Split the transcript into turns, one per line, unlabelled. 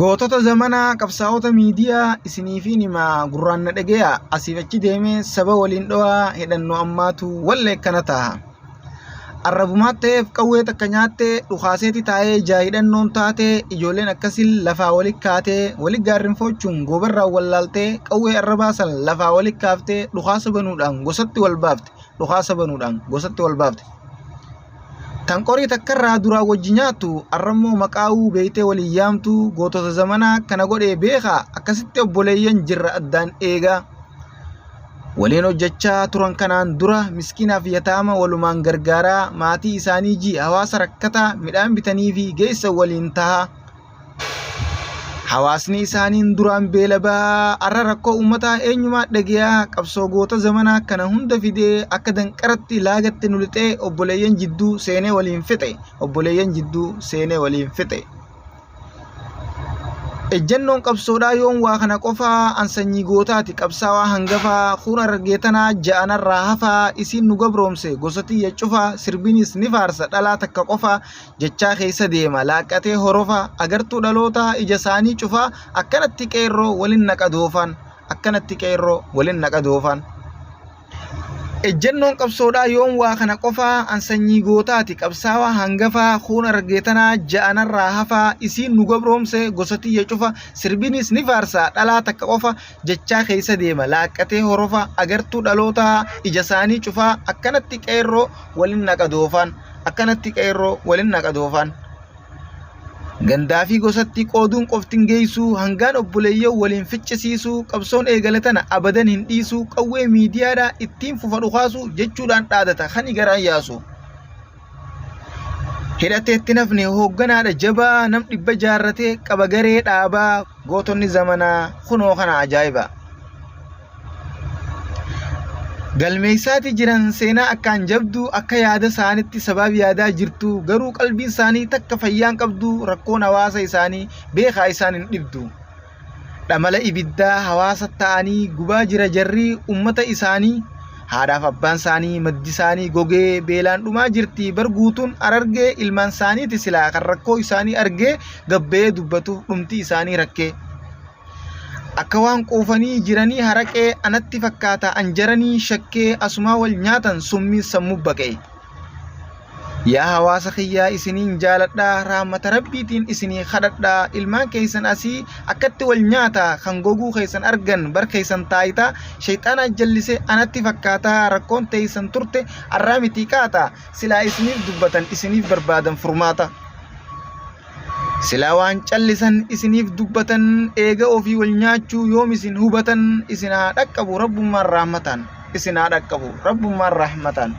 Gootota zamanaa qabsaa'ota miidiyaa isiniifiin himaa gurraan na dhageeya asiif achi deemee saba waliin dho'aa hidhannoo ammaatu wallee akkana ta'a. Arrabumaa ta'eef qawwee takka nyaattee dhukaaseeti taa'ee ijaa hidhannoon taatee ijoolleen akkasiin lafaa wali kaatee wali gaarrinfoochuun goobarraa wallaaltee qawwee arrabaa san lafaa wali kaaftee dhukaasa banuudhaan gosatti wal baafte dhukaasa banuudhaan gosatti wal baafte. Tan qorii takkarraa duraa wajji nyaattu arrammoo maqaawuu beeytee waliin yaamtu gootota zamanaa kana godhee beekaa akkasitti obboleeyyan jirra addaan eegaa. Waliin hojjechaa turan kanaan dura miskiinaaf yataama walumaan gargaaraa maatii isaanii ji hawaasa rakkataa midhaan bitanii fi geessan waliin tahaa. Hawaasni isaaniin duraan beela bahaa arra rakkoo uummataa eenyumaa dhageyaa qabsoo goota zamanaa kana hunda fidee akka danqaratti laagatti nu lixee obboleeyyan jidduu seenee waliin fixe obboleeyyan jidduu seenee waliin fixe. Ejjennoon qabsoodhaa yoom waa kana qofaa an sanyii gootaati qabsaawaa hangafaa kuun argeetanaa ja'anarraa hafaa isiin nu gabroomse gosa tiyya cufaa sirbinis ni faarsa dhalaa takka qofaa jechaa keessa deema laaqqatee horofa agartuu dhalootaa ija isaanii cufaa akkanatti qeerroo walin naqa doofaan akkanatti qeerroo walin naqa doofaan. Ejjennoon qabsoodhaa yoom waa kana qofaa an sanyii gootaati qabsaawaa hangafaa kuun argeetanaa ja'anarraa hafaa isiin nu gabroomse gosa tiyya cufa sirbinis ni faarsa dhalaa takka qofa jechaa keessa deema laaqqatee horofa agartuu dhalootaa ija isaanii cufaa akkanatti qeerroo walin naqa doofaan. Akkanatti qeerroo walin naqa doofaan. Gandaa fi gosatti qooduun qofti hin geessu hangaan obboleeyyan waliin ficcisiisu qabsoon eegale tana abadan hin dhiisu qawwee miidiyaadhaa ittiin fufa dhukaasu jechuudhaan dhaadata kani garaan yaasu. Hidhateetti nafne hoogganaadha jabaa nam dhibba jaarratee qaba garee dhaabaa gootonni zamanaa kunoo kana ajaa'iba. Galmeessaati jiran seenaa akkaan jabduu akka yaada isaanitti sabaaf yaadaa jirtu garuu qalbiin isaanii takka fayyaan qabdu rakkoon hawaasa isaanii beekaa isaan hin dhibdu. Dhamala ibiddaa hawaasa ta'anii gubaa jira jarri ummata isaanii haadhaaf abbaan isaanii maddi isaanii gogee beelaan dhumaa jirti bar guutuun arargee ilmaan isaaniiti silaa kan rakkoo isaanii argee gabba'ee dubbatuuf dhumti isaanii rakkee. Akka waan quufanii jiranii haraqee anatti fakkaata an jaranii shakkee asumaa wal nyaatan summiin sammuu baqee. Yaa hawaasa kiyyaa isiniin jaaladha rahmata rabbiitiin isinii kadhadha ilmaan keessan asii akkatti wal nyaata kan goguu keessan argan bar keessan taayita shayxaanaa jallise anatti fakkaata rakkoon teessan turte arraa mitii qaata silaa isiniif dubbatan isiniif barbaadan furmaata. Silaa waan callisan isiniif dubbatan eega ofii wal nyaachuu yoom isin hubatan isin haa dhaqqabu rabbummaan rahmataan isin haa dhaqqabu rabbummaan rahmataan.